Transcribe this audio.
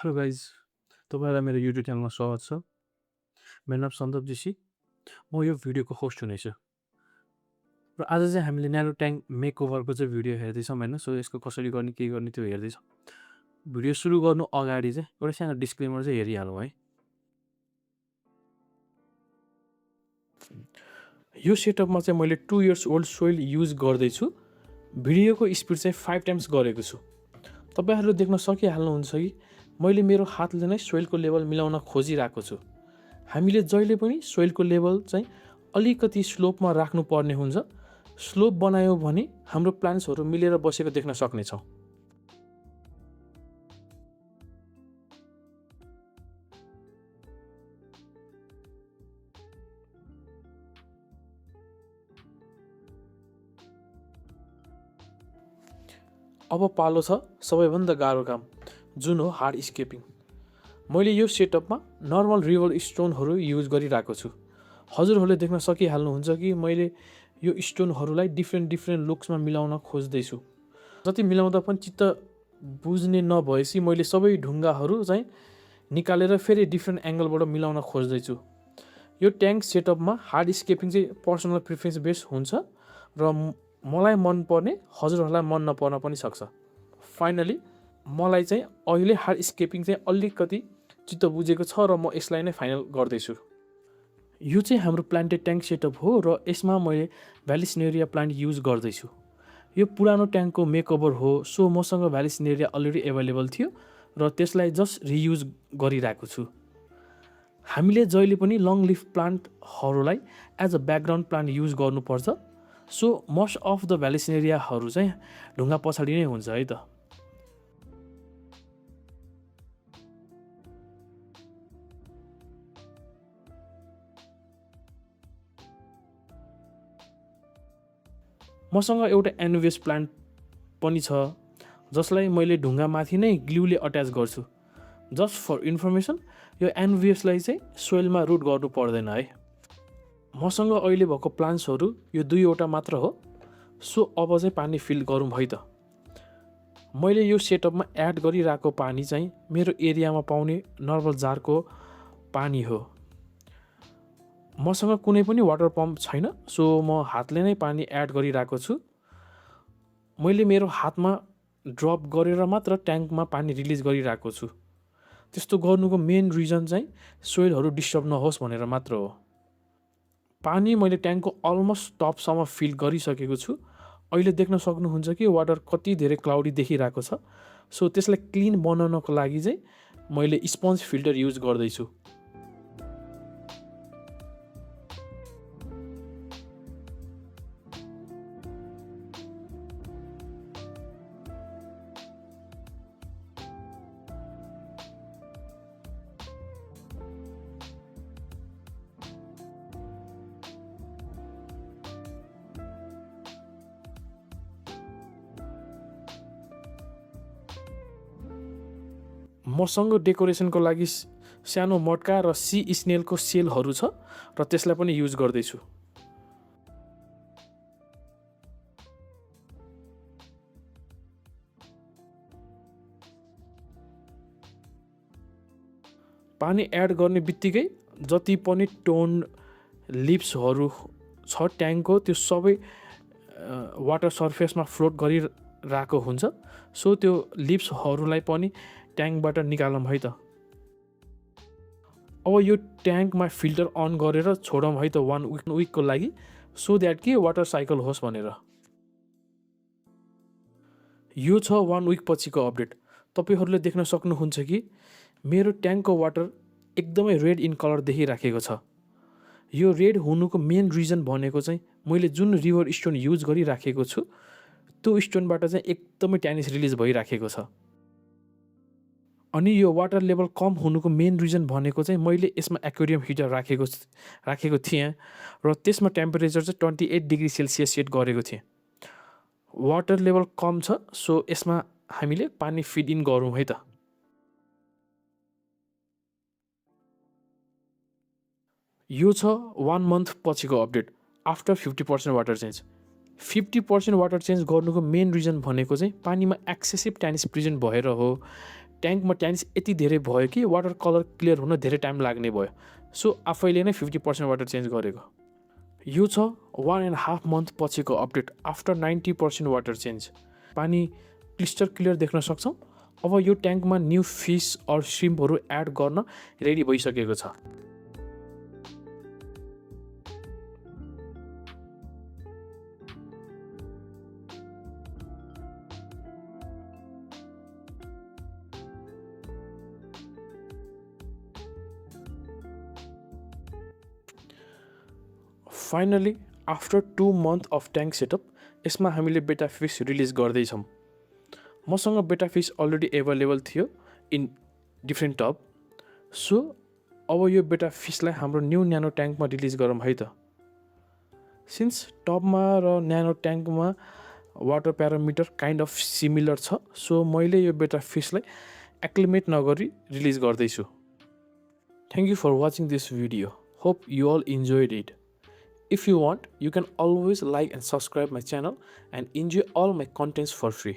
Hello guys, तपाईँलाई मेरो YouTube च्यानलमा स्वागत छ। मेरो नाम सन्दीप जोशी। म यो भिडियोको होस्ट हुनेछु र आज चाहिँ हामीले न्यानो ट्याङ्क मेकओभरको चाहिँ भिडियो हेर्दैछौँ होइन। सो यसको कसरी गर्ने के गर्ने त्यो हेर्दैछौँ। भिडियो सुरु गर्नु अगाडि चाहिँ एउटा सानो डिस्क्लेमर चाहिँ हेरिहालौँ है। यो सेटअपमा चाहिँ मैले 2 इयर्स ओल्ड सोइल युज गर्दैछु। भिडियोको स्पिड चाहिँ 5 टाइम्स गरेको छु। तपाईँहरूले देख्न सकिहाल्नुहुन्छ कि मैले मेरो हातले नै सोइलको लेभल मिलाउन खोजिरहेको छु। हामीले जहिले पनि सोइलको लेभल चाहिँ अलिकति स्लोपमा राख्नुपर्ने हुन्छ। स्लोप बनायो भने हाम्रो प्लान्ट्सहरू मिलेर बसेको देख्न सक्नेछौँ। अब पालो छ सबैभन्दा गाह्रो काम, जुन हो हार्ड स्केपिङ। मैले यो सेटअपमा नर्मल रिभर स्टोनहरू युज गरिरहेको छु। हजुरहरूले देख्न सकिहाल्नुहुन्छ कि मैले यो स्टोनहरूलाई डिफ्रेन्ट लुक्समा मिलाउन खोज्दैछु। जति मिलाउँदा पनि चित्त बुझ्ने नभएपछि मैले सबै ढुङ्गाहरू चाहिँ निकालेर फेरि डिफ्रेन्ट एङ्गलबाट मिलाउन खोज्दैछु। यो ट्याङ्क सेटअपमा हार्ड स्केपिङ चाहिँ पर्सनल प्रिफरेन्स बेस हुन्छ र मलाई मनपर्ने हजुरहरूलाई मन नपर्न पनि सक्छ। फाइनली मलाई चाहिँ अहिले हार्ड स्केपिङ चाहिँ अलिकति चित्त बुझेको छ र म यसलाई नै फाइनल गर्दैछु। यो चाहिँ हाम्रो प्लान्टेड ट्याङ्क सेटअप हो र यसमा मैले भ्यालिसनेरिया प्लान्ट युज गर्दैछु। यो पुरानो ट्याङ्कको मेकओभर हो, सो मसँग भ्यालिसनेरिया अलरेडी एभाइलेबल थियो र त्यसलाई जस्ट रियुज गरिरहेको छु। हामीले जहिले पनि लङ लिफ प्लान्टहरूलाई as a background plant use गर्नुपर्छ। सो मोस्ट अफ द भ्यालिसनेरियाहरू चाहिँ ढुङ्गा पछाडि नै हुन्छ है त। मसँग एउटा एन्युबियस प्लान्ट पनि छ जसलाई मैले ढुङ्गामाथि नै ग्लुले अट्याच गर्छु। जस्ट फर इन्फर्मेसन, यो एन्युबियसलाई चाहिँ सोइलमा रुट गर्नु पर्दैन है। मसँग अहिले भएको प्लान्ट्सहरू यो 2वटा मात्र हो। सो अब चाहिँ पानी फिल गरौँ है त। मैले यो सेटअपमा एड गरिरहेको पानी चाहिँ मेरो एरियामा पाउने नर्मल जारको पानी हो। मसँग कुनै पनि वाटर पम्प छैन, सो म हातले नै पानी एड गरिरहेको छु। मैले मेरो हातमा ड्रप गरेर मात्र ट्याङ्कमा पानी रिलिज गरिरहेको छु। त्यस्तो गर्नुको मेन रिजन चाहिँ सोइलहरू डिस्टर्ब नहोस् भनेर मात्र हो। पानी मैले ट्याङ्कको अलमोस्ट टपसम्म फिल गरिसकेको छु। अहिले देख्न सक्नुहुन्छ कि वाटर कति धेरै क्लाउडी देखिरहेको छ। सो त्यसलाई क्लिन बनाउनको लागि चाहिँ मैले स्पन्ज फिल्टर युज गर्दैछु। मसँग डेकोरेसनको लागि सानो मटका र सी स्नेलको सेलहरू छ र त्यसलाई पनि युज गर्दैछु। पानी एड गर्ने बित्तिकै जति पनि टोन लिप्सहरू छ ट्याङ्कको त्यो सबै वाटर सर्फेसमा फ्लोट गरिरहेको हुन्छ। सो त्यो लिप्सहरूलाई पनि ट्याङ्कबाट निकालौँ है त। अब यो ट्याङ्कमा फिल्टर अन गरेर छोडौँ है त 1 विकको लागि, सो द्याट कि वाटर साइकल होस् भनेर। यो छ 1 विक पछिको अपडेट। तपाईँहरूले देख्न सक्नुहुन्छ कि मेरो ट्याङ्कको वाटर एकदमै रेड इन कलर देखिराखेको छ। यो रेड हुनुको मेन रिजन भनेको चाहिँ मैले जुन रिभर स्टोन युज गरिराखेको छु त्यो स्टोनबाट चाहिँ एकदमै ट्यानिस रिलिज भइराखेको छ। अनि यो वाटर लेभल कम हुनुको मेन रिजन भनेको चाहिँ मैले यसमा एक्वेरियम हिटर राखेको थिएँ र त्यसमा टेम्परेचर चाहिँ 28 डिग्री सेल्सियस सेट गरेको थिएँ। वाटर लेभल कम छ, सो यसमा हामीले पानी फिड इन गरौँ है त। यो छ 1 मन्थ पछिको update after 50% water change. 50% water change गर्नुको मेन रिजन भनेको चाहिँ पानीमा एक्सेसिभ ट्यानिस प्रेजेन्ट भएर हो। ट्याङ्कमा ट्यान्स यति धेरै भयो कि वाटर कलर क्लियर हुन धेरै टाइम लाग्ने भयो। सो आफैले नै 50% वाटर चेन्ज गरेको। यो छ 1.5 मन्थ पछिको अपडेट आफ्टर 90% वाटर चेन्ज। पानी क्लिस्टर क्लियर देख्न सक्छौँ। अब यो ट्याङ्कमा न्यू फिस अर श्रिम्पहरू एड गर्न रेडी भइसकेको छ। Finally after 2 month of tank setup यसमा हामीले बेटा फिस रिलिज गर्दैछौँ। मसँग बेटा फिस अलरेडी एभाइलेबल थियो इन डिफ्रेन्ट टब। सो अब यो बेटा फिसलाई हाम्रो न्यू न्यानो ट्याङ्कमा रिलिज गरौँ है त। सिन्स टबमा र न्यानो ट्याङ्कमा water parameter kind of similar छ, सो मैले यो बेटा फिसलाई एक्लिमेट नगरी रिलिज गर्दैछु। Thank you for watching this video. Hope you all enjoyed it. If you want, you can always like and subscribe my channel and enjoy all my contents for free.